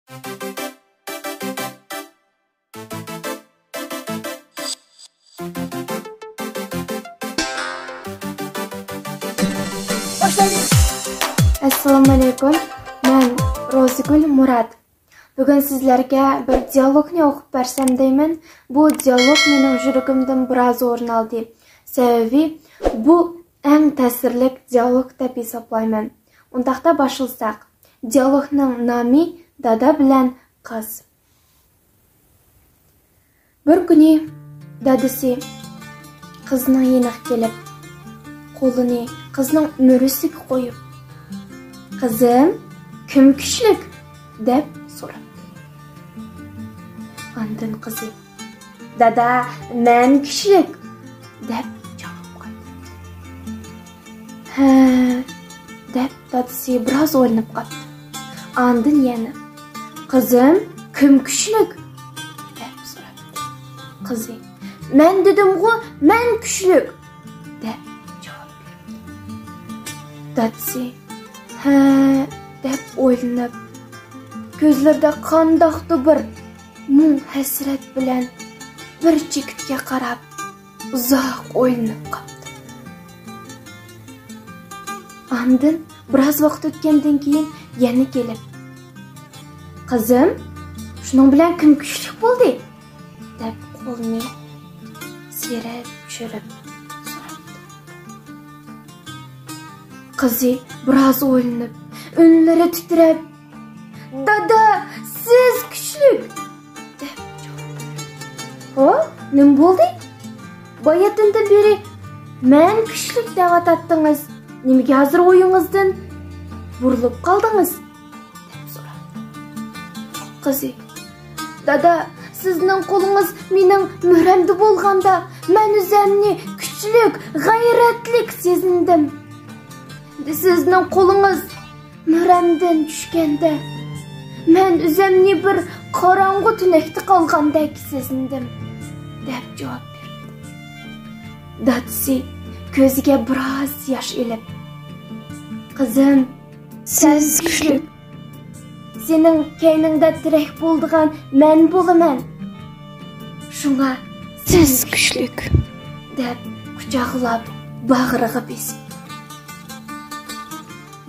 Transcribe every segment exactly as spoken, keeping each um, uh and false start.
ئەسسالامۇئەلەيكۇم، مەن روزىگۈل مۇرات. بۈگۈن سىزلەرگە بىر دىيالوگنى ئوقۇپ بەرسەم دەيمەن. بۇ دىيالوگ مېنىڭ يۈرىكىمدىن بىراز ئورۇن ئالدى. سەۋەبى، بۇ ئەڭ تەسىرلىك دىيالوگ دەپ ھېسابلايمەن. ئۇنداقتا باشلىساق. دىيالوگنىڭ نامى دادا بىلەن قىز. بىر كۈنى دادىسى قىزنىڭ يېنىغا كېلىپ، قولىنى قىزنىڭ مۈرىسىگە قويۇپ، «قىزىم، كىم كۈچلۈك؟» دەپ سوراپتۇ. ئاندىن قىزى، «دادا، مەن كۈچلۈك!» دەپ جاۋاب قايتۇردى. «ھە؟» دەپ دادىسى بىراز ئويلىنىپ قاپتۇ. ئاندىن يەنە، «قىزىم، كىم كۈچلۈك؟» دەپ سوراپتۇ. قىزى، «مەن دېدىمغۇ، مەن كۈچلۈك!» دەپ جاۋاب بەردى. دادىسى، «ھە؟» دەپ ئويلىنىپ، كۆزلىرىدە قانداقتۇ بىر مۇڭ-ھەسرەت بىلەن بىر چېكىتكە قاراپ، ئۇزاق ئويلىنىپ قاپتۇ. ئاندىن بىراز ۋاقىت ئۆتكەندىن كېيىن يەنە كېلىپ، «قىزىم، شۇنىڭ بىلەن كىم كۈچلۈك بولدى؟» دەپ قولىنى سىيرىپ چۈشۈرۈپ سوراپتۇ. قىزى بىراز ئويلىنىپ، ئۈنلىرى تىترەپ، «دادا، سىز كۈچلۈك!» دەپ جاۋاب بەردى. «ھو، نېمە بولدى؟ باياتىندىن بېرى مەن كۈچلۈك دەۋاتاتتىڭىز. نېمىگە ھازىر ئويىڭىزدىن بۇرۇلۇپ قالدىڭىز؟» دەپ سوراپتۇ. قىزى، «دادا، سىزنىڭ قولىڭىز مېنىڭ مۈرەمدە بولغاندا، مەن ئۆزەمنى كۈچلۈك، غەيرەتلىك سېزىندىم. سىزنىڭ قولىڭىز مۈرەمدىن چۈشكەندە، مەن ئۆزەمنى بىر قاراڭغۇ تۈنەكتە قالغاندەك سېزىندىم» دەپ جاۋاب بەردى. دادىسى كۆزىگە بىراز ياش ئېلىپ، «قىزىم، سەن كۈچلۈك. سېنىڭ كەينىڭدە تىرەك بولىدىغان مەن بولىمەن. شۇڭا سەن كۈچلۈك» دەپ قۇچاقلاپ باغرىغا بېسىپ.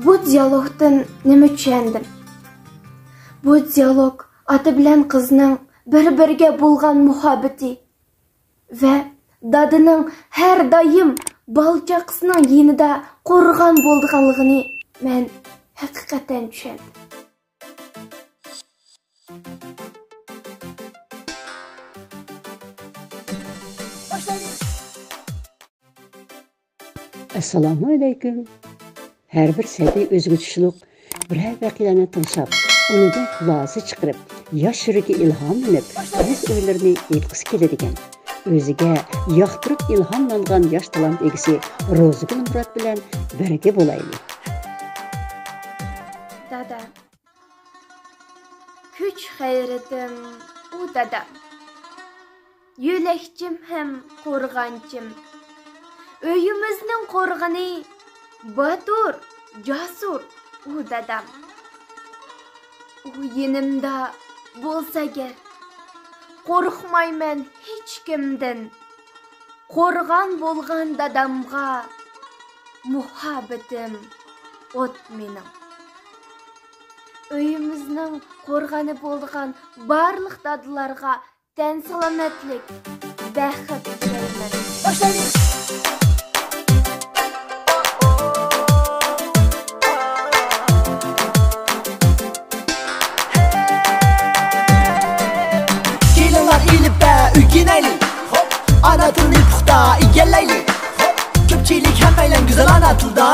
بۇ دىيالوگتىن نېمە چۈشەندىم؟ بۇ دىيالوگ ئاتا بىلەن قىزنىڭ بىر-بىرىگە بولغان مۇھەببىتى ۋە دادىنىڭ ھەر دائىم بالا-چاقىسىنىڭ يېنىدا قورغان بولىدىغانلىقىنى مەن ھەقىقەتەن چۈشەندىم. ئەسسالامۇئەلەيكۇم. ھەر بىر سەبىي ئۆزىگە تۇشلۇق بىرەر ۋەقەلەرنى تىڭشاپ، ئۇنىڭدىن خۇلاسە چىقىرىپ، ياش يۈرىكى ئىلھاملىنىپ، ئۆز ئويلىرىنى ئېيتقۇسى كېلىدىكەن. ئۆزىگە ياقتۇرۇپ ئىلھاملانغان ياش تالانت ئىگىسى روزىگۈل مۇرات بىلەن بىرگە بولايلى. دادا. كۈچ-غەيرىتىم ئۇ دادام. يۆلەكچىم ھەم قورغانچىم. ئۆيىمىزنىڭ قورغىنى، باتۇر، جاسۇر ئۇ دادام. ئۇ يېنىمدا بولسا گەر، قورقمايمەن ھېچكىمدىن. قورغان بولغان دادامغا مۇھەببىتىم ئوت مېنىڭ. ئۆيىمىزنىڭ قورغىنى بولىدىغان بارلىق دادىلارغا تەن سالامەتلىك، بەخت تىلەيمەن. باشلايلى! كېلىڭلار، ئېلىپبە ئۆگىنەيلى. ئانا تىلنى پۇختا ئىگىلەيلى. كۆپچىلىك ھەممەيلەن گۈزەل ئانا تىلدا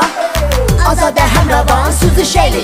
ئازادە ھەم راۋان سۆزلىشەيلى.